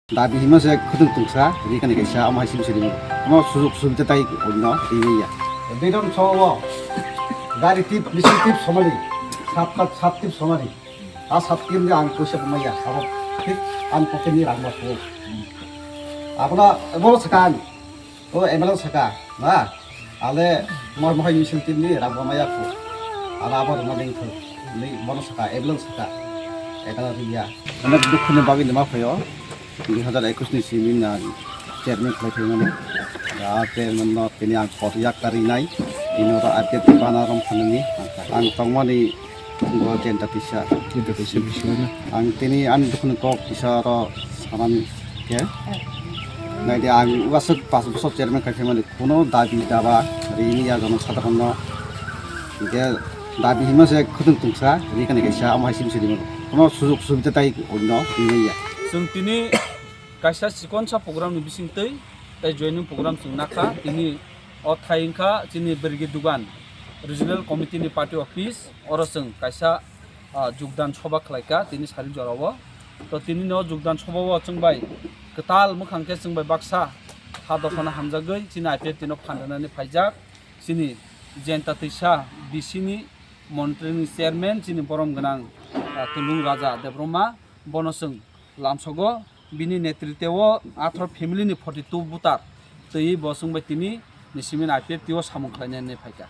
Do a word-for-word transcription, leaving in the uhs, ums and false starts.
Dabi hima se khudung tungsa, ri kani kaisa, omo hai sim siri mo. Omo sujug subida tai onno ri ya. Bidon so o, gari tip, misi tip somani, sat kat sat tip somani. A sat tip ni ang puisa pamaya, abo thik ang pocket ni rang ma so. Abono, abo sakan. O M L A saka, na? Ale, mor mohai misil timni, rabo maya ko. Ala abo rima ding ko. Ni bono saka, M L A saka. Ekala riya. Onek dukhu ni bagwi nima phayo. Dui hazar ekus ni simi na chairman khlai phaimani. Ya chairman no tini ang kot yak kari nai. Ino ro atet bana rom phanani. Ang tongmani Bo jenta tisa. Jenta tisa bisingo na. Ang tini ani dukhu ni kok kisa ro sanani khe. Nai de ang uasuk pas bosor chairman khai phaimani kuno dabi daba rini ya jono sadharon no. Hingke dabi hima se khudung tungsa ri kani kaisa omo hai sim siri mano. Kuno sujug subida tai onno rini ya. Chwng tini kaisa chikonsa program ni bisingtwi tai joining program chwng nakha tini o thai wngkha chini Bergi Dugan Regional Committee ni party office. Oro chwng kaisa, ah, jugdan soba khlaikha tini sari jorao. To tini no jugdan soba o chwng bai kwtal mwkhang khe chwng bai baksa ha dophano hamjagwi chini I P F T no phan rwnani phaijak chini jenta twisa B C ni monitring ni chairman chini borom gwnang, ah, Tulung Raja Debbarma bono chwng lamsogo bini netritwo atharo family ni forty two voter twi bo chwng bai tini ni simi I P F T o samung khlainani phaikha.